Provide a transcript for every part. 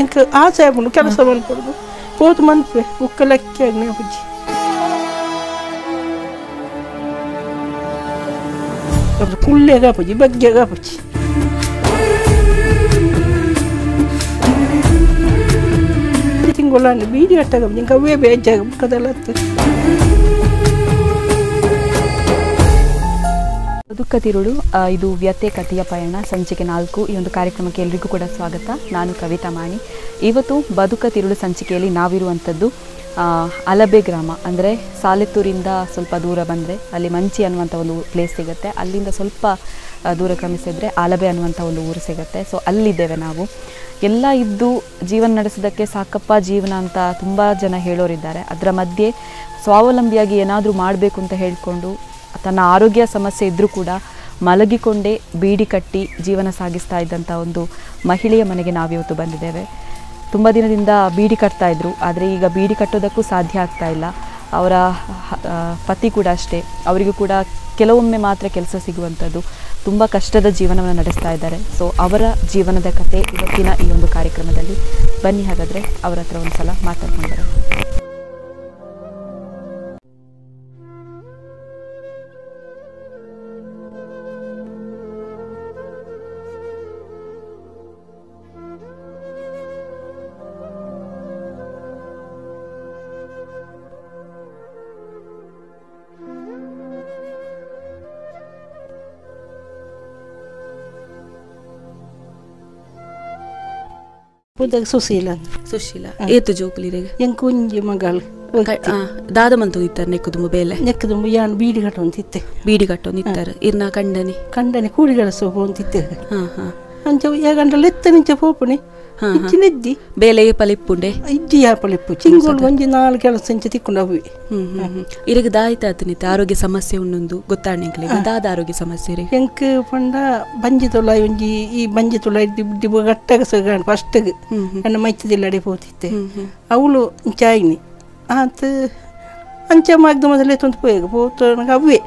ಎಂಕ್ ಆಸೆ ಆಪುಂಡು ಕೆಲಸ ಮನ್ಪೊಡು ಪೋತು ಮನ್ಪೆ ಬೊಕ್ಕ ಲೆಕ್ಕ ಆಪುಜಿ ಕುಲ್ಲೆಗ್ ಆಪುಜಿ ಬಗ್ಗೆಗ್ ಆಪುಜಿ ತಿಂಗೊಳಾಂಡ್ ಬೀಡಿ ಕಟ್ಟಾಗ ಎಂಕ್ ಅವೇ ಬೇಜಾರ್ ಬೊಕ್ಕದಲ್ಲ ಬದುಕತಿರುಳು ಇದು ವ್ಯತೆ ಕಥೆಯ ಪಯಣ ಸಂಚಿಕೆ 4 ಈ ಒಂದು ಕಾರ್ಯಕ್ರಮಕ್ಕೆ ಎಲ್ರಿಗೂ ಕೂಡ ಸ್ವಾಗತ. ನಾನು ಕವಿತಾ ಮಾಣಿ. ಇವತ್ತು ಬದುಕತಿರುಳು ಸಂಚಿಕೆಯಲ್ಲಿ ನಾವಿರುವಂಥದ್ದು ಅಲಬೆ ಗ್ರಾಮ, ಅಂದರೆ ಸಾಲೆತ್ತೂರಿಂದ ಸ್ವಲ್ಪ ದೂರ ಬಂದರೆ ಅಲ್ಲಿ ಮಂಚಿ ಅನ್ನುವಂಥ ಒಂದು ಪ್ಲೇಸ್ ಸಿಗುತ್ತೆ. ಅಲ್ಲಿಂದ ಸ್ವಲ್ಪ ದೂರ ಕ್ರಮಿಸಿದರೆ ಅಲಬೆ ಅನ್ನುವಂಥ ಒಂದು ಊರು ಸಿಗುತ್ತೆ. ಸೊ ಅಲ್ಲಿದ್ದೇವೆ ನಾವು. ಎಲ್ಲ ಇದ್ದು ಜೀವನ ನಡೆಸೋದಕ್ಕೆ ಸಾಕಪ್ಪ ಜೀವನ ಅಂತ ತುಂಬ ಜನ ಹೇಳೋರಿದ್ದಾರೆ. ಅದರ ಮಧ್ಯೆ ಸ್ವಾವಲಂಬಿಯಾಗಿ ಏನಾದರೂ ಮಾಡಬೇಕು ಅಂತ ಹೇಳಿಕೊಂಡು ತನ್ನ ಆರೋಗ್ಯ ಸಮಸ್ಯೆ ಇದ್ದರೂ ಕೂಡ ಮಲಗಿಕೊಂಡೇ ಬೀಡಿ ಕಟ್ಟಿ ಜೀವನ ಸಾಗಿಸ್ತಾ ಇದ್ದಂಥ ಒಂದು ಮಹಿಳೆಯ ಮನೆಗೆ ನಾವಿವತ್ತು ಬಂದಿದ್ದೇವೆ. ತುಂಬ ದಿನದಿಂದ ಬೀಡಿ ಕಟ್ತಾಯಿದ್ರು, ಆದರೆ ಈಗ ಬೀಡಿ ಕಟ್ಟೋದಕ್ಕೂ ಸಾಧ್ಯ ಆಗ್ತಾ ಇಲ್ಲ. ಅವರ ಪತಿ ಕೂಡ ಅಷ್ಟೇ, ಅವರಿಗೂ ಕೂಡ ಕೆಲವೊಮ್ಮೆ ಮಾತ್ರ ಕೆಲಸ ಸಿಗುವಂಥದ್ದು. ತುಂಬ ಕಷ್ಟದ ಜೀವನವನ್ನು ನಡೆಸ್ತಾ ಇದ್ದಾರೆ. ಸೊ ಅವರ ಜೀವನದ ಕತೆ ಇವತ್ತಿನ ಈ ಒಂದು ಕಾರ್ಯಕ್ರಮದಲ್ಲಿ. ಬನ್ನಿ ಹಾಗಾದರೆ ಅವರ ಹತ್ರ ಒಂದು ಸಲ ಮಾತಾಡ್ಕೊಂಡು ಬರೋಣ. ಸುಶೀಲ. ಸುಶೀಲ ಏತು ಜೋಕುಲಿರೆಗ್ ಎಂಕ್ ಒಂಜಿ ಮಗಳು ದಾದ ಮಂತು ಇತ್ತಾರೆ ನೆಕ್ಕುದುಂಬು ಬೇಲೆ ನೆಕ್ಕುದುಂಬು ಯಾನ್ ಬೀಡಿ ಕಟ್ಟೊಂದಿತ್ತೆ ಬೀಡಿ ಕಟ್ಟೊಂದಿತ್ತಾರೆ. ಇರ್ನ ಕಂಡನೆ ಕಂಡನೆ ಕೂಲಿ ಕೆಲಸ ಪೋಂತಿತ್ತೆ. ಅಂಚ ಏಗಂಡಲ ಎತ್ತ ನಿಂಚ ಪೋಪುಣಿ ಇಜ್ಜಿ ಬೇಲೆ ಏಪಲ ಇಪ್ಪುಂಡೆ ಇಜ್ಜಿ ಏಪಲ ಇಪ್ಪು ಚಿಂಗೋಳು ಒಂಜಿ 4 ಕೆಲಸ ಇಂಚ ತಿಕ್ಕೊಂಡು ಅವುವೆ. ಇರೆಗ್ ದಾಯಿತ ಆರೋಗ್ಯ ಸಮಸ್ಯೆ ಉಂಡು ಗೊತ್ತಾಣೆ ದಾದ ಆರೋಗ್ಯ ಸಮಸ್ಯೆ ಇರೆಗ್ ಎಂಕ್ ಪಂಡ ಬಂಜಿ ತುಳಾಯಿ ಒಂಜಿ ಈ ಬಂಜಿ ತುಳಾಯಿ ದಿಬ್ಬ ಗಟ್ಟಗ ಸಗ ಫಸ್ಟ್ಗ್ ನನ್ನ ಮೈಚದಿಲ್ಲಡೆ ಪೋತಿತ್ತೆ. ಅವಳು ಇಂಚಾಯಿನಿ ಆತ ಅಂಚ ಮಗ್ದು ಮೊದಲೇ ತೊಂದು ಪೋಯಗ ಪೋತು ಅವೇ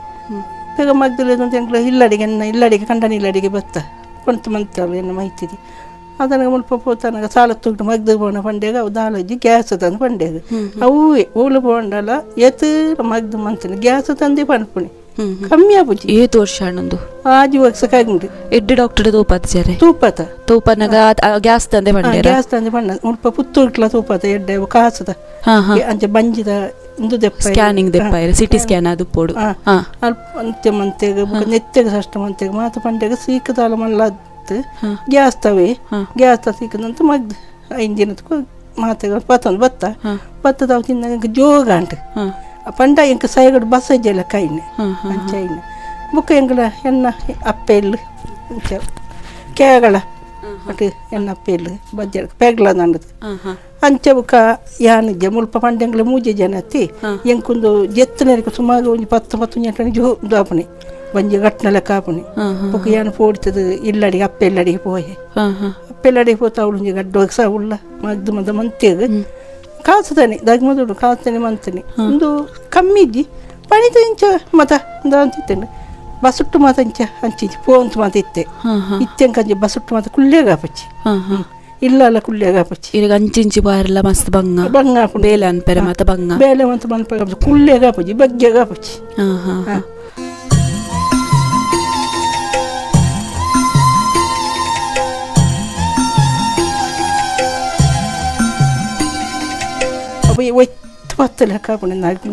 ಬೇಗ ಮಗ್ದಲೆ ತೊಂದು ಎಂಕ್ಲ ಇಲ್ಲಡಿಗೆ ಎನ್ನ ಇಲ್ಲಡಿಗೆ ಕಂಡನ ಇಲ್ಲಡಿಗೆ ಬತ್ತ ಕೊಂತು ಮಂತಾಳು ಎನ್ನ ಮೈತಿದಿ. ಅದನ್ನ ಮುಲ್ಪ ಪೋತನಗ ಸಾಲ ತುಗ್ದು ಮಗ್ದು ಪೋಣ ಪಂಡೆಗ ಅವು ದಾಲಜ್ಜಿ ಗ್ಯಾಸ್ ತಂದು ಪಂಡೆಗ ಅವೇ ಓಲು ಪೋಂಡಲ ಏತ್ ಮಗ್ದು ಮಂತನ ಗ್ಯಾಸ್ ತಂದೆ ಪನ್ಪುಣಿ ಕಮ್ಮಿ ಆಪುಜಿ. ಏತ್ ವರ್ಷ ಅಣ್ಣಂದು ಆಜಿ ವರ್ಷ ಕಾಗ್ಂಡು ಎಡ್ಡೆ ಡಾಕ್ಟರ್ ತೂಪಾತ ಸರಿ ತೂಪಾತ ತೂಪನಗ ಗ್ಯಾಸ್ ತಂದೆ ಪಂಡೆರ ಗ್ಯಾಸ್ ತಂದೆ ಪಂಡ ಮುಲ್ಪ ಪುತ್ತೂರ್ಕ್ಲ ತೂಪಾತ ಎಡ್ಡೆ ಕಾಸದ ಅಂಚ ಬಂಜಿದ ಇಂದು ದೆಪ್ಪ ಸ್ಕ್ಯಾನಿಂಗ್ ದೆಪ್ಪ ಸಿಟಿ ಸ್ಕ್ಯಾನ್ ಅದು ಪೋಡು ಅಲ್ಪ ಅಂತ್ಯ ಮಂತೆಗ ಬೊಕ ನೆತ್ತೆಗ ಸಷ್ಟ ಮಂತೆಗ ಮಾತ ಪಂಡೆಗ ಸೀಕದಾಲ ಮಲ್ಲ ಗ್ಯಾಸ್ ತವೆ ಗ್ಯಾಸ್ ಸಿಕ್ಕದಂತ ಮಗ್ದು 5 ದಿನದಕ್ಕೂ ಮಾತೆಗ ಪತ್ತೊಂದು ಬತ್ತ ಬತ್ತದವು ತಿನ್ನಾಗ ಜೋಗ ಅಂಟು ಪಂಡ ಎಂಕ ಸೈಗಡು ಬಸ್ ಅಜ್ಜೆಲ್ಲ ಕೈನೆ ಅಂಚೈನೆ ಬೊಕ್ಕ ಎಂಕಲ ಎನ್ನ ಅಪ್ಪೆ ಇಲ್ಲು ಅಂಚ ಕೇಗಳ ಅటు ಎನ್ನ ಅಪ್ಪೆ ಇಲ್ಲು ಬಜ್ಜ ಪೆಗ್ಲ ನಂಡದು ಅಂಚ ಬೊಕ್ಕ ಯಾನಿಜ್ಜೆ ಮುಲ್ಪ ಪಂಡ ಎಂಕ್ಲ 3 ಜನ ಅತ್ತಿ ಎಂಕೊಂದು ಜೆತ್ತನರಿಗೆ ಸುಮಾರು ಒಂಜಿ 10 10 ಗಂಟೆ ಜೋ ದಾಪುಣಿ ಬಂಜಿ ಗಟ್ನ ಲೆಕ್ಕ ಆಪುಣಿ. ಬೊಕ್ಕ ಯಾನ್ ಪೋಡಿತದು ಇಲ್ಲಡಿಗೆ ಅಪ್ಪೆ ಇಲ್ಲಡಿಗೆ ಪೋಯೆ. ಅಪ್ಪೆ ಇಲ್ಲಡಿಗೆ ಪೋತ ಅವಳು ಒಂಜಿ ಗಡ್ಡ ಸಹ ಉಳ್ಳ ಮಗ್ದು ಮಂದ ಮಂತೆಗ್ ಕಾಸು ತಾನೆ ದಾಗ ಮೊದಲು ಕಾಸು ತಾನೆ ಮಂತನೆ ಒಂದು ಕಮ್ಮಿ ಇಜ್ಜಿ ಪಣಿತ ಇಂಚ ಮತ ಅಂತಿತ್ತೇನೆ ಬಸುಟ್ಟು ಮಾತ ಇಂಚ ಅಂಚಿಂಚಿ ಪೋಂತು ಮಾತ ಇತ್ತೆ ಇತ್ತೆ ಅಂಚೆ ಬಸುಟ್ಟು ಮಾತ ಕುಲ್ಲೆಗ್ ಆಪುಜಿ ಇಲ್ಲ ಅಲ್ಲ ಕುಲ್ಲೆಗ್ ಆಪುಜಿ. ಇರೆಗ್ ಅಂಚಿಂಚಿ ಬಾರೆಲ್ಲ ಮಸ್ತ್ ಬಂಗ ಬಂಗ ಆಪುಂಡು ಬೇಲೆ ಅನ್ಪೆರೆ ಮಾತ ಬಂಗ ಬೇಲೆ ಮಂತ ಮನ್ಪೆರೆ ಕುಲ್ಲೆಗ್ ಆಪುಜಿ ಬಗ್ಗೆಗ್ ಆಪುಜಿ. ಒತ್ತು ಪತ್ತು ಲೆಕ್ಕ ಆಪುಂಡು ನಾಲ್ಕು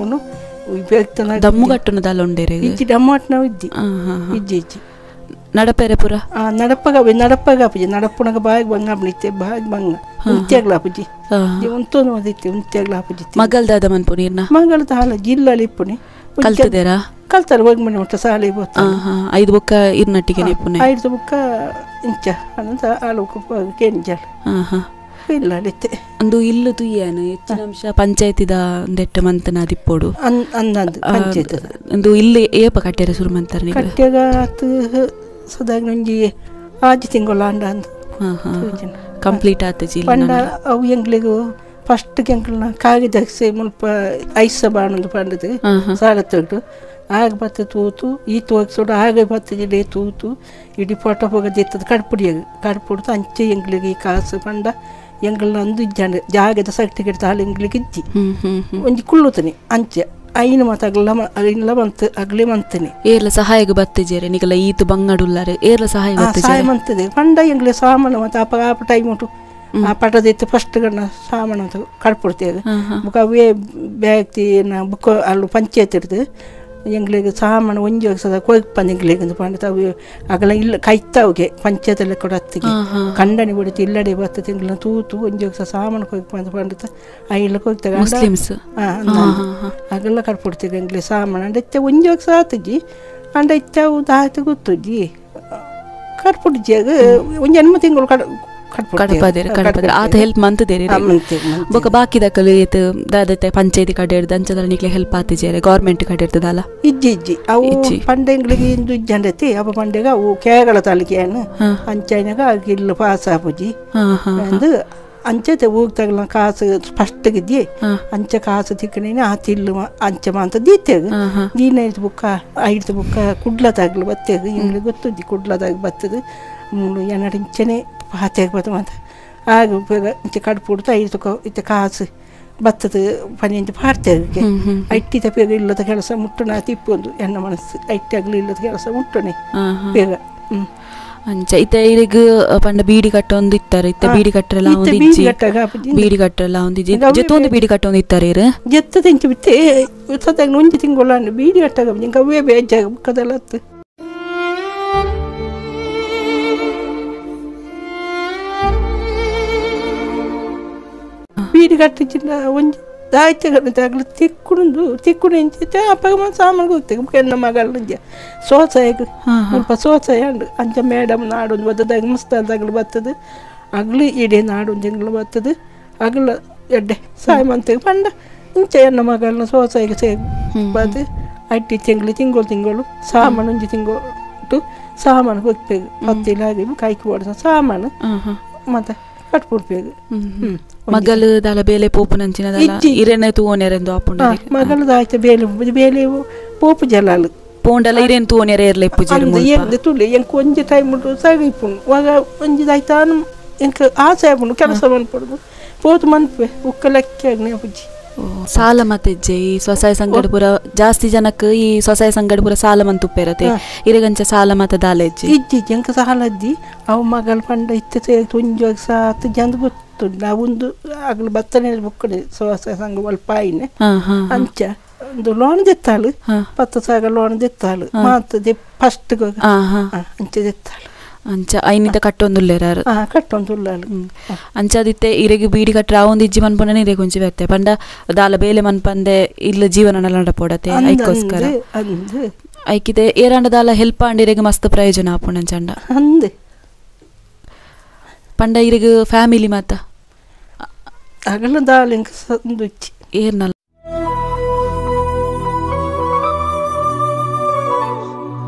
ದಮ್ಮು ಕಟ್ಟುನ ದಾಲ ಉಂಡೇರೆ ಇಜ್ಜಿ ದಮ್ಮು ಇಜ್ಜಿ ಇಜ್ಜಿ ಇಜ್ಜಿ ನಡಪೆರೆ ಪೂರ ನಡಪಗ ನಡಪಗ ಆಪುಜಿ ನಡಪುನಗ ಬಾಯಿಗ್ ಬಂಗ ಆಪುಂಡು ಇತ್ತೆ ಬಾಯಿಗ್ ಬಂಗ ಉಂತ್ಯಾಗ್ಲ ಆಪುಜಿ ಉಂತೊಂದು ಮದಿತ್ತೆ ಉಂತ್ಯಾಗ್ಲ ಆಪುಜಿ. ಮಗಲ್ ದಾದ ಮನ್ಪುನಿ ಇರ್ನ ಮಗಳ ದಾಲ ಜಿಲ್ಲಲ್ಲಿ ಇಪ್ಪುನಿ ಕಲ್ತದೇರಾ ಕಲ್ತಾರೆ ಹೋಗಿ ಮನೆ ಮುಟ್ಟ ಸಾಲೆ ಪೋತ 5 ಬೊಕ್ಕ ಇರ್ನಟ್ಟಿಗೆ ಇಪ್ಪುನಿ 5 ಬೊಕ್ಕ ಇಂಚ ಅನಂತ ಆಳು ಕೇಂಜಲ್ ಇಲ್ಲ ಅಲ್ಲಿತ್ತೆ ಒಂದು ಇಲ್ಲು ತುಯ್ಯಾನು ಹೆಚ್ಚಿನ ಅಂಶ ಪಂಚಾಯತಿದ ಒಂದೆಟ್ಟ ಮಂತನ ದಿಪ್ಪೋಡು ಅಂದಂದು ಪಂಚಾಯತ್ ಒಂದು ಇಲ್ಲಿ ಏಪ ಕಟ್ಟ್ಯಾರ ಶುರು ಮಂತಾರೆ ಕಟ್ಟ್ಯಾಗ ಆತು ಸದಾಗ ಒಂಜಿ 6 ತಿಂಗಳು ಅಂಡ ಅಂದು ಕಂಪ್ಲೀಟ್ ಆತ ಪಂಡ ಅವು ಎಂಗ್ಲಿಗೂ ಫಸ್ಟ್ ಎಂಕ್ಲನ ಕಾಗದ ಮುಲ್ಪ ಐಸ ಬಾಣಂದು ಪಂಡದು ಸಾಲ ತೊಟ್ಟು ಆಗ ಬತ್ತ ತೂತು ಈ ತೋಕ್ಸೋಡು ಆಗ ಬತ್ತ ಜಿಡೆ ತೂತು ಇಡೀ ಫೋಟೋ ಹೋಗದಿತ್ತದ ಕಡ್ಪುಡಿಯಾಗ ಕಡ್ಪುಡ್ದು ಅಂಚೆ ಎಂಗ್ಲಿಗೆ ಈ ಕಾಸು ಪಂಡ ಎಂಕಲ್ನ ಅಂದು ಇಜ್ಜಾಂಡ ಜಾಗದ ಸರ್ಟಿಫಿಕೇಟ್ ತಾಳೆ ಎಂಕ್ಲಿಗೆ ಇಜ್ಜಿ ಒಂಜಿ ಕುಳ್ಳುತ್ತಾನೆ ಅಂಚೆ ಐನು ಮಾತ ಅಗಲ ಐನ್ಲ ಮಂತ್ ಅಗಲೇ ಮಂತನೆ ಏರ್ಲ ಸಹಾಯಗ ಬತ್ತಿಜೇರೆ ನಿಕಲ ಈತು ಬಂಗಡುಲ್ಲಾರೆ ಏರ್ಲ ಸಹಾಯ ಸಹಾಯ ಮಂತದೆ ಪಂಡ ಎಂಗ್ಲೆ ಸಾಮಾನು ಮತ್ತೆ ಅಪ್ಪ ಆಪ ಟೈಮ್ ಉಂಟು ಆ ಪಟದಿತ್ತು ಫಸ್ಟ್ ಗಣ್ಣ ಸಾಮಾನು ಅಂತ ಕಡ್ಪೊಡ್ತೇವೆ ಬುಕ್ಕ ಅವೇ ಬ್ಯಾಗ್ ಬುಕ್ ಅಲ್ಲಿ ಪಂಚಾಯತ್ ಇರ್ತದೆ ಎಂಗ್ಲಿಗೆ ಸಾಮಾನು ಒಂಜಿ ಸದ ಕೊಯ್ಪಂದು ಎಂಗ್ಲಿಗೆ ಅಂತ ಪಂಡ ಅವು ಅಗಲ ಇಲ್ಲ ಕೈತಾವ್ಗೆ ಪಂಚಾಯತ್ ಎಲ್ಲ ಕೂಡ ಅತ್ತಿಗೆ ಕಂಡನಿ ಬಿಡುತ್ತೆ ಇಲ್ಲಡೆ ಬರ್ತದೆ ಎಂಗ್ಲ ತೂತು ಒಂಜಿ ಸಾಮಾನು ಕೊಯ್ಪಂದು ಪಂಡಿತ ಐಲ್ಲ ಕೊಯ್ತಾಗ ಮುಸ್ಲಿಮ್ಸ್ ಅಗಲ ಕಡ್ಪೊಡ್ತೇವೆ ಎಂಗ್ಲಿ ಸಾಮಾನು ಅಂಡ ಇತ್ತೆ ಒಂಜಿ ಸಾತುಜಿ ಅಂಡ ಇತ್ತೆ ಅವು ದಾತು ಗೊತ್ತುಜಿ ಕಡ್ಪೊಡ್ಜಿಯಾಗ ಒಂಜಿ ಎಣ್ಮ ತಿಂಗಳು ಕಡ್ ಕಡಪದೇರು ಕಡಪದೇರು ಆತ ಹೆಲ್ಪ್ ಮಂತದೇರಿ ಬೊಕ ಬಾಕಿ ದಕಲು ಏತ್ ದಾದತೆ ಪಂಚಾಯತಿ ಕಡೆ ಇರ್ದ ಅಂಚದಲ್ಲ ನಿಕ್ಲೆ ಹೆಲ್ಪ್ ಆತಿಜೇರೆ ಗವರ್ಮೆಂಟ್ ಕಡೆ ಇರ್ತದಲ್ಲ ಇಜ್ಜಿ ಇಜ್ಜಿ ಅವು ಪಂಡೆಂಗ್ಳಿಗೆ ಇಂದು ಇಜ್ಜಂಡತಿ ಅವ ಪಂಡೆಗ ಅವು ಕೇರಳ ತಾಲೂಕಿಯನ್ನು ಅಂಚೈನಾಗ ಇಲ್ಲ ಪಾಸ್ ಆಪುಜಿ ಅಂದು ಅಂಚತೆ ಹೋಗ್ತಾಗಲ ಕಾಸು ಫಸ್ಟ್ ಗಿದ್ದಿ ಅಂಚೆ ಕಾಸು ತಿಕ್ಕನೇನೆ ಆ ತಿಲ್ಲು ಅಂಚೆ ಮಾಂತ ದೀತೆಗ ದೀನ ಬುಕ್ಕ ಐದು ಬುಕ್ಕ ಕುಡ್ಲ ತಾಗ್ಲು ಬತ್ತೇಗ ಎಂಗ್ಳಿಗೆ ಗೊತ್ತುಜ್ಜಿ ಕುಡ್ಲದಾಗ ಬತ್ತದು ಮೂಲು ಎನ್ನಡ ಇಂಚನೆ ಪಾತೆಗೆ ಬತ್ತ ಮಾತ ಆಗ ಇಂಚೆ ಕಡ್ಪುಡ್ತು ಐದು ಇತ್ತೆ ಕಾಸು ಬತ್ತದ ಪನಿ ಪಾಡ್ತೇವೆ ಐಟಿ ತಪ್ಪೇಗ ಇಲ್ಲದ ಕೆಲಸ ಮುಟ್ಟಣ ತಿಪ್ಪೊಂದು ಎನ್ನ ಮನಸ್ಸು ಐಟಿ ಆಗಲಿ ಇಲ್ಲದ ಕೆಲಸ ಮುಟ್ಟಣೆ ಬೇಗ. ಅಂಚ ಇತ್ತೆ ಇರೆಗ್ ಪಂಡ ಬೀಡಿ ಕಟ್ಟೊಂದು ಇತ್ತಾರೆ ಇತ್ತೆ ಬೀಡಿ ಕಟ್ಟರೆಲ್ಲ ಒಂದು ಇಜ್ಜಿ ಬೀಡಿ ಕಟ್ಟರೆಲ್ಲ ಒಂದು ಇಜ್ಜಿ ಜೊತೆ ಬೀಡಿ ಕಟ್ಟೊಂದು ಇತ್ತಾರೆ ಇರು ಜೆತ್ತ ತಿಂಚು ಬಿತ್ತೆ ಸತ್ತಾಗ ಒಂಜಿ ತಿಂಗೊಳ್ಳ ಬೀಡಿ ಕಟ್ಟಾಗ ಇಂಕ ಅವೇ ಬೇಜಾಗ ಬುಕ್ಕದಲ್ಲ ಅತ್ತು. ಬೀಡಿ ಕಟ್ಟಿಚಿನ ಒಂಜಿ ದಾಯ್ತಗಲು ತಿಕ್ಕುಂದು ತಿಕ್ಕುಡು ಇಂಚೆ ಅಪ್ಪ ಸಾಮಾನು ಹೋಗ್ತೇವೆ ಎನ್ನ ಮಗಳ ಸೋಸಾಯಗ್ ಸ್ವಲ್ಪ ಸೋಸಾಯ ಅಂಡು ಅಂಚ ಮೇಡಮ್ ನಾಡೊಂದು ಬರ್ತದೆ ಅಗ್ ಮುಸ್ತಾದಾಗಲು ಬರ್ತದೆ ಅಗ್ಲು ಇಡೀ ನಾಡೊಂದು ತಿಂಗಳು ಬರ್ತದೆ ಅಗಲ ಎಡ್ಡೆ ಸಾಯಮಂತೆಗೆ ಪಂಡ ಇಂಚೆ ಎನ್ನ ಮಗಳನ್ನ ಸೋಸಾಯಿಗೆ ಸೇ ಬರ್ತದೆ ಐಟಿ ತಿಂಗಳು ತಿಂಗಳು ತಿಂಗಳು ಸಾಮಾನು ಒಂಜಿ ತಿಂಗಳು ಸಾಮಾನು ಹೋಗ್ತೇವೆ ಪತ್ತಿಲಾಗಿ ಕಾಯ್ಕಿ ಓಡಿಸ ಸಾಮಾನು ಮತ್ತೆ ಕಟ್ಬಿಡ್ಬೇಕು. ಮಗಲು ದಾಲ ಬೇಲೆ ಪೋಪುನಂಚಿನ ಇರೆನೆ ತೂವೊನೆರೆಂದು ಆಪುಂಡು ಮಗಲು ದಾಯ್ತ ಬೇಲೆ ಬೇಲೆ ಪೋಪು ಜಲಾಲು ಪೋಂಡಲ ಇರೆನ್ ತೂವೊನೆರೆ ಏರ್ಲ ಇಪ್ಪುಜೆರ್ ಮುಲ್ಪ ತುಲೆ ಎಂಕ್ ಒಂಜಿ ಟೈಮ್ ಉಂಟು ಸಗ ಇಪ್ಪುಂಡು ವಾಗ ಒಂಜಿ ದಾಯ್ತಾನು ಎಂಕ್ ಆಸೆ ಆಪುಂಡು ಕೆಲಸ ಮನ್ಪೊಡು ಪೋತು ಮನ್ಪೆ ಉಕ್ಕ ಲೆಕ್ಕ ಆಪುಜಿ. ಸಾಲ ಮತ್ತೆಜ್ಜೆ ಈ ಸ್ವಸಹಾಯ ಸಂಘಡ್ ಪೂರ ಜಾಸ್ತಿ ಜನಕ್ಕೆ ಈ ಸ್ವಸಹಾಯ ಸಂಘಡ್ ಪೂರ ಸಾಲ ಮಂತುಪ್ಪೆರತೆ ಇರೆಗಂಚ ಸಾಲ ಮತ ದಾಲ ಇಜ್ಜಿ ಇಜ್ಜಿ ಎಂಕ ಸಾಲ ಅಜ್ಜಿ ಅವು ಮಗಳ ಪಂಡ ಇತ್ತೆ ಒಂಜಿ ಸಾತ್ ಜಂದ್ ಗೊತ್ತು ನಾವೊಂದು ಅಗಲು ಬತ್ತನೆ ಬುಕ್ಕಡೆ ಸ್ವಸಹಾಯ ಸಂಘ ಒಲ್ಪ ಆಯ್ನೆ ಅಂಚ ಒಂದು ಲೋನ್ ದೆತ್ತಾಳು 10,000 ಲೋನ್ ದೆತ್ತಾಳು ಮಾತದೆ ಫಸ್ಟ್ ಅಂಚೆ ದೆತ್ತಾಳು ಅಂಚ ಐನಿತ ಕಟ್ಟೊಂದುಲ್ಲೇರಾರು ಕಟ್ಟೊಂದುಲ್ಲಾಳು ಅಂಚಾದಿತ್ತೆ ಇರೆಗ್ ಬೀಡಿ ಕಟ್ಟರೆ ಆ ಒಂದು ಇಜ್ಜಿ ಮನ್ಪಂಡನೆ ಇರೆಗ್ ಒಂಜಿ ವ್ಯತ್ಯ ಪಂಡ ದಾಲ ಬೇಲೆ ಮನ್ಪಂದೆ ಇಲ್ಲ ಜೀವನ ನಡಪೋಡತೆ ಐಕೋಸ್ಕರ ಐಕಿದೆ ಏರಾಂಡ ದಾಲ ಹೆಲ್ಪ್ ಆಂಡ್ ಇರೆಗ್ ಮಸ್ತ್ ಪ್ರಯೋಜನ ಆಪುಂಡು ಅಂಚಂಡ ಅಂದೆ ಪಂಡ ಇರೆಗ್ ಫ್ಯಾಮಿಲಿ ಮಾತ ಅಗಲ ದಾಲ ಏರ್ನಲ್ಲ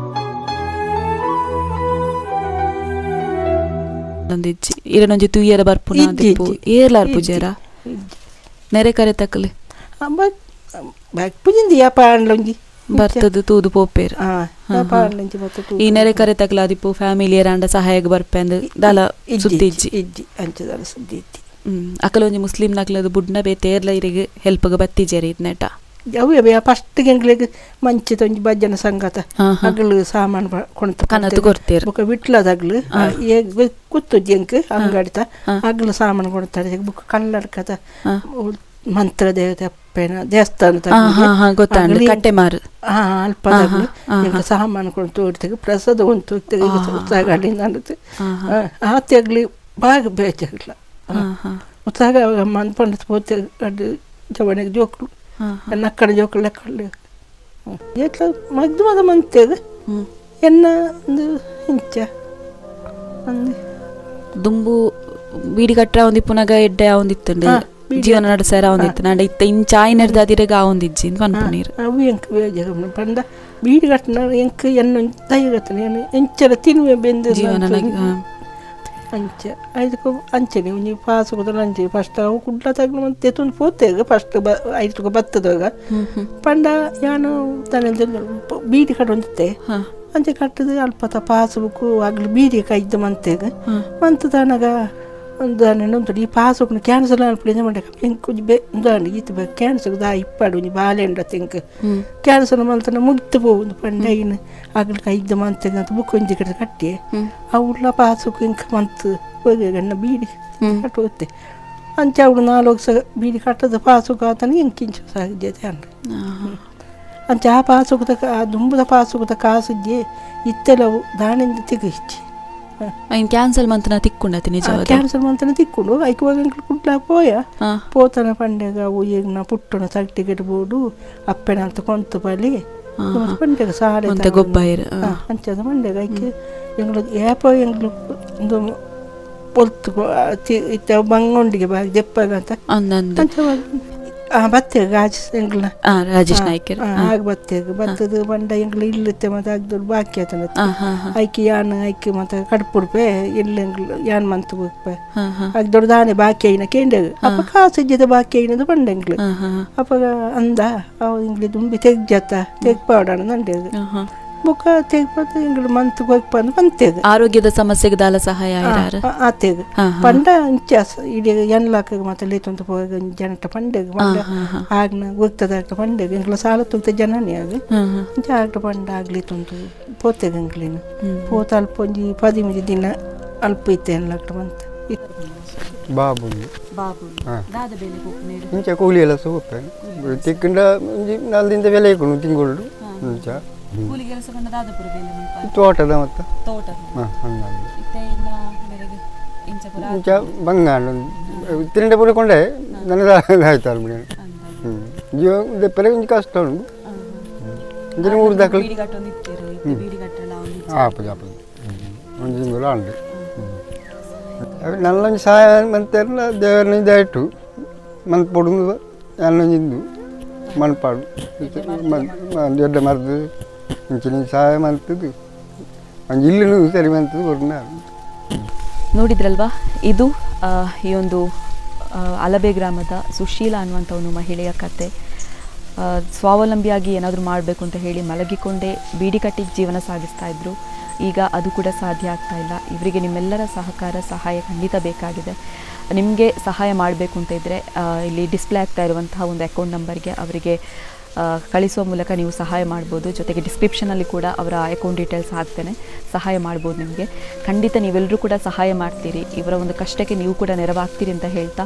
ಇರನೊಂಜಿ ತುಯ್ಯರ ಬರ್ಪುನ ದಿಪ್ಪು ಏರ್ಲಾರ್ ಪೂಜೆರ ನೆರೆ ಕರೆ ತಕ್ಕಲೆ ಪೂಜಿಂದಿ ಯಾಪಾಂಡ್ಲೊಂಜಿ ಬರ್ತದ ತೂದು ಪೋಪೇರ್ ಈ ನೆರೆ ಕರೆ ತಕ್ಕಲ ದಿಪ್ಪು ಫ್ಯಾಮಿಲಿ ಏರಾಂಡ ಸಹಾಯಗ ಬರ್ಪೆಂದು ದಾಲ ಸುದ್ದಿ ಇಜ್ಜಿ ಇಜ್ಜಿ ಅಂಚದಾಲ ಸುದ್ದಿ ಇಜ್ಜಿ. ಅಕಲೊಂಜಿ ಮುಸ್ಲಿಂ ನಕಲದು ಬುಡ್ನ ಬೇತೆ ಏರ್ಲ ಇರೆಗ್ ಹೆಲ್ಪ್ಗ್ ಬತ್ತಿಜೆರ್ ಇದ್ನೆಟ ಅವು ಫಸ್ಟ್ ಎಂಗ್ಲಿಗ್ ಮಂಚಿದ ಒಂಜಿ ಭಜನೆ ಸಂಗತ ಅಗಲು ಸಾಮಾನು ಕೊಣತ ಕನತು ಕೊಡ್ತೀರ್ ಬೊಕ ವಿಟ್ಲದ ಅಗಲು ಗೊತ್ತುಜ್ಜಿ ಎಂಕ್ ಅಂಗಡಿತ ಅಗಲು ಸಾಮಾನು ಕೊಡ್ತಾರೆ ಬೊಕ ಕಲ್ಲಡ್ಕದ ಮಂತ್ರ ದೇವತೆ ಅಪ್ಪೆನ ದೇವಸ್ಥಾನ ಗೊತ್ತಾಂಡ್ ಕಟ್ಟೆಮಾರು ಅಲ್ಪದಾಗಲು ಎಂಕ್ ಸಾಮಾನು ಕೊಡ್ತು ಹೋಗ್ತೇವೆ ಪ್ರಸಾದ ಉಂಟು ಹೋಗ್ತೇವೆ ಆತೆ ಆಗಲಿ ಬಾಗ ಬೇಜಾಗ್ಲ ಉತ್ಸಾಹ ಮನ್ಪಂಡ ಪೋತೆ ಜವನಿಗೆ ಜೋಕ್ಲು ನಕ್ಕಡ ಜೋಕುಲು ಲೆಕ್ಕಲು ಎಟ್ಲ ಮಗ್ದು ಮದ ಮಂತೇಗ ಎನ್ನ ಒಂದು ಇಂಚ ಅಂದು ದುಂಬು ಬೀಡಿ ಕಟ್ಟರ ಒಂದು ಪುನಗ ಎಡ್ಡೆ ಆವೊಂದಿತ್ತುಂಡು ಜೀವನ ನಡೆಸರ ಆವೊಂದಿತ್ತು ನಾಂಡ ಇತ್ತ ಇಂಚ ಆಯ್ನೆರ್ದ ಅದಿರೆಗ ಆವೊಂದಿಜ್ಜಿ ಪನ್ಪುನೀರು ಅವು ಎಂಕ್ ಬೇಜಾಗ ಪಂಡ ಬೀಡಿ ಕಟ್ಟನ ಎಂಕ್ ಎನ್ನ ದೈವಗತ್ತನ ಎಂಚರ ತಿನ್ನುವೆ ಬೆಂದು ಜೀವನ ಅಂಚ ಐದಕ್ಕೂ ಅಂಚನೆ ಒಂಜಿ ಪಾಸ್ ಕೂದಲು ಅಂಚೆ ಫಸ್ಟ್ ಅವು ಕುಡ್ಲ ತಗ್ಲು ಮತ್ತೆ ತುಂದು ಪೋತೇಗ ಫಸ್ಟ್ ಐದಕ್ಕೂ ಬತ್ತದಾಗ ಪಂಡ ಯಾನು ತಲೆ ಬೀಡಿ ಕಟ್ಟೊಂದಿತ್ತೆ ಅಂಚೆ ಕಟ್ಟದು ಅಲ್ಪ ಪಾಸ್ ಬುಕ್ಕು ಆಗ್ಲು ಬೀಡಿ ಕೈದ್ದು ಮಂತೇಗ ಮಂತದನಗ ಒಂದು ಈ ಪಾಸುಕು ಕ್ಯಾನ್ಸಲ್ ಅನ್ಪಡಿ ಮಂಡೆ ಎಂಕ್ ಒಂಜಿ ಉಂದು ಈತ ಕ್ಯಾನ್ಸರ್ ದಾ ಇಪ್ಪಾಡು ಒಂಜಿ ಬಾಲೆ ಉಂಡ ತೆಂಕ್ ಕ್ಯಾನ್ಸರ್ ಮಲ್ತನ ಮುಗ್ತು ಪೋವುಂದು ಪಂಡ ಐನು ಅಗಲ್ ಐದು ಮಂತ್ ಅಂತ ಬುಕ್ ಒಂಜಿ ಕಡೆ ಕಟ್ಟಿ ಅವುಲ ಪಾಸುಕು ಇಂಕ್ ಮಂತ್ ಗಣ್ಣ ಬೀಡಿ ಕಟ್ಟುತ್ತೆ ಅಂಚ ಅವಳು ನಾಲ್ಕು ಸ ಬೀಡಿ ಕಟ್ಟದ ಪಾಸುಕು ಆತನ ಎಂಕಿಂಚ ಸಾಧ್ಯತೆ ಅಂಡ ಅಂಚ ಆ ಪಾಸುಕುದ ಆ ದುಂಬುದ ಪಾಸುಕುದ ಕಾಸುಜ್ಜೆ ಇತ್ತೆಲವು ದಾಣಿಂದ ತಿಗಿಚ್ಚಿ ಐನ್ ಕ್ಯಾನ್ಸಲ್ ಮಂತನ ತಿಕ್ಕೊಂಡತಿ ನಿಜವಾದ ಕ್ಯಾನ್ಸಲ್ ಮಂತನ ತಿಕ್ಕೊಂಡು ಐಕ್ ಹೋಗಿ ಕುಡ್ಲ ಪೋಯ ಪೋತನ ಪಂಡೆಗ ಅವು ಈಗ ಪುಟ್ಟನ ಸರ್ಟಿಫಿಕೇಟ್ ಬೋಡು ಅಪ್ಪೆನ ಅಂತ ಕೊಂತು ಬಲಿ ಪಂಡೆಗ ಸಾಲೆ ಗೊಬ್ಬಾಯಿರ ಅಂಚದ ಪಂಡೆಗ ಐಕ್ ಎಂಗ್ಳು ಏಪ ಎಂಗ್ಳು ಒಂದು ಪೊಲ್ತು ಇತ್ತ ಬಂಗೊಂಡಿಗೆ ಬಾಗಿ ದೆಪ್ಪಾಗ ಅಂತ ಅಂಚ ಬತ್ತೆ ರಾಜೇಶ್ ಎಂಗ್ಲ ರಾಜೇಶ್ ನಾಯ್ಕರ್ ಆಗ ಬತ್ತೆ ಬತ್ತದ ಬಂಡ ಎಂಗ್ಲ ಇಲ್ಲತ್ತೆ ಮತ್ತೆ ಆಗ್ದೊಡ್ ಬಾಕಿ ಆತನ ಐಕಿ ಯಾನ್ ಐಕಿ ಮತ್ತೆ ಕಡ್ಪುಡ್ಪೆ ಇಲ್ಲ ಎಂಗ್ಲ ಯಾನ್ ಮಂತು ಹೋಗ್ಪೆ ಆಗ ದೊಡ್ಡ ದಾನೆ ಬಾಕಿ ಐನ ಕೇಂದ್ರ ಅಪ್ಪ ಕಾಸು ಬಾಕಿ ಐನದು ಬಂಡ ಎಂಗ್ಲ ಅಪ್ಪ ಅಂದ ಅವ ಇಂಗ್ಲಿ ದುಂಬಿ ತೆಗ್ಜತ್ತ ತೆಗ್ಪಾಡೋಣ ನಂಡೆ ಬೊಕ್ಕ ತೆಗ್ಪಾತ ಎಂಗ್ಲ ಮಂತು ಹೋಗ್ಪ ಅಂದ್ ಬಂತೇಗ ಆರೋಗ್ಯದ ಸಮಸ್ಯೆಗೆ ದಾಲ ಸಹಾಯ ಆತೇಗ ಪಂಡ ಇಂಚ ಇಡೀ ಎನ್ಲಾಕ ಮತ್ತೆ ಲೇತೊಂದು ಪೋಗ ಜನಟ ಪಂಡೆಗ್ ಪಂಡ ಆಗ್ನ ಗೊತ್ತದಾಗ್ತ ಪಂಡೆಗ್ ಎಂಗ್ಲ ಸಾಲ ತುಗ್ತ ಜನನೇ ಆಗ ಇಂಚ ಆಗ್ಟ ಪಂಡ ಆಗ್ಲಿ ತುಂತು ಪೋತೆಗ ಎಂಗ್ಲಿನ ಪೋತ ಅಲ್ಪ ಒಂಜಿ 15 ದಿನ ಅಲ್ಪ ಇತ್ತೆ ಎನ್ಲಾಕ್ಟ ಬಂತ ಬಾಬು ಬಾಬು ದಾದ ಬೇಲೆ ಪೋಪುನೇರು ಇಂಚ ಕೂಲಿ ಎಲ್ಲ ಸೋಪೆ ತಿಕ್ಕಂಡ ಒಂಜಿ ನಾಲ್ದಿಂದ ಬೆಲೆ ಇಕ್ಕುಂಡು ತಿಂಗಳು ಇಂಚ ಕೂಲಿ ಕೆಲಸ ಪಂಡ ದಾದ ಪೂರ ಬೇಲೆ ಮಲ್ಪ ತೋಟದ ಮತ್ತೆ ತೋಟದ ಹಂಗಾಗಿ ಇತ್ತೆ ಇನ್ನ ಮೇರೆಗೆ ಇಂಚ ಪೂರ ಇಂಚ ಬಂಗಾಂಡ ತಿಂಡೆ ಪೂರ ಕೊಂಡೆ ನನಗೆ ಆಯ್ತು ಅಲ್ಬಿಡಿ ಜೀವ ದೆಪ್ಪರೆ ಒಂಜಿ ಕಷ್ಟ ಉಂಟು ಇಂಚಿನ ಊರು ದಾಖಲು ಬೀಡಿ ಕಟ್ಟೊಂದು ಇತ್ತೇರು ಇತ್ತೆ ಬೀಡಿ ಕಟ್ಟಲ್ಲ ಒಂದು ಆಪುಜ ಆಪುಜ ಒಂಜಿ ತಿಂಗಳು ಅಂಡು ನಲ್ಲೊಂಜಿ ಸಹಾಯ ಮಂತೆಲ್ಲ ದೇವರನ್ನ ಇದಾಯಿಟ್ಟು ಮಂತ್ ಪೊಡುಂದು ಅಲ್ಲೊಂಜಿಂದು ಮನ್ಪಾಡು ದೊಡ್ಡ ಮರದು ಇಂಚಿನ ಸಹಾಯ ಮಂತದ್ದು ಒಂಜಿ ಇಲ್ಲೂ ಸರಿ ಮಂತದ್ದು ಕೊರ್ನ. ನೋಡಿದ್ರಲ್ವಾ, ಇದು ಈ ಒಂದು ಅಲಬೆ ಗ್ರಾಮದ ಸುಶೀಲಾ ಅನ್ನುವಂಥ ಒಂದು ಮಹಿಳೆಯ ಕತೆ. ಸ್ವಾವಲಂಬಿಯಾಗಿ ಏನಾದರೂ ಮಾಡಬೇಕು ಅಂತ ಹೇಳಿ ಮಲಗಿಕೊಂಡೇ ಬೀಡಿ ಕಟ್ಟಿ ಜೀವನ ಸಾಗಿಸ್ತಾ ಇದ್ದರು. ಈಗ ಅದು ಕೂಡ ಸಾಧ್ಯ ಆಗ್ತಾ ಇಲ್ಲ. ಇವರಿಗೆ ನಿಮ್ಮೆಲ್ಲರ ಸಹಕಾರ ಸಹಾಯ ಖಂಡಿತ ಬೇಕಾಗಿದೆ. ನಿಮಗೆ ಸಹಾಯ ಮಾಡಬೇಕು ಅಂತ ಇದ್ದರೆ ಇಲ್ಲಿ ಡಿಸ್ಪ್ಲೇ ಆಗ್ತಾ ಇರುವಂತಹ ಒಂದು ಅಕೌಂಟ್ ನಂಬರ್ಗೆ ಅವರಿಗೆ ಕಳಿಸುವ ಮೂಲಕ ನೀವು ಸಹಾಯ ಮಾಡ್ಬೋದು. ಜೊತೆಗೆ ಡಿಸ್ಕ್ರಿಪ್ಷನಲ್ಲಿ ಕೂಡ ಅವರ ಅಕೌಂಟ್ ಡೀಟೇಲ್ಸ್ ಹಾಕ್ತೇನೆ, ಸಹಾಯ ಮಾಡ್ಬೋದು ನಿಮಗೆ. ಖಂಡಿತ ನೀವೆಲ್ಲರೂ ಕೂಡ ಸಹಾಯ ಮಾಡ್ತೀರಿ, ಇವರ ಒಂದು ಕಷ್ಟಕ್ಕೆ ನೀವು ಕೂಡ ನೆರವಾಗ್ತೀರಿ ಅಂತ ಹೇಳ್ತಾ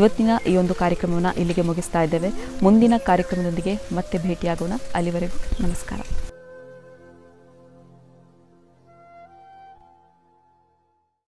ಇವತ್ತಿನ ಈ ಒಂದು ಕಾರ್ಯಕ್ರಮವನ್ನು ಇಲ್ಲಿಗೆ ಮುಗಿಸ್ತಾ ಇದ್ದೇವೆ. ಮುಂದಿನ ಕಾರ್ಯಕ್ರಮದೊಂದಿಗೆ ಮತ್ತೆ ಭೇಟಿಯಾಗೋಣ. ಅಲ್ಲಿವರೆಗೂ ನಮಸ್ಕಾರ.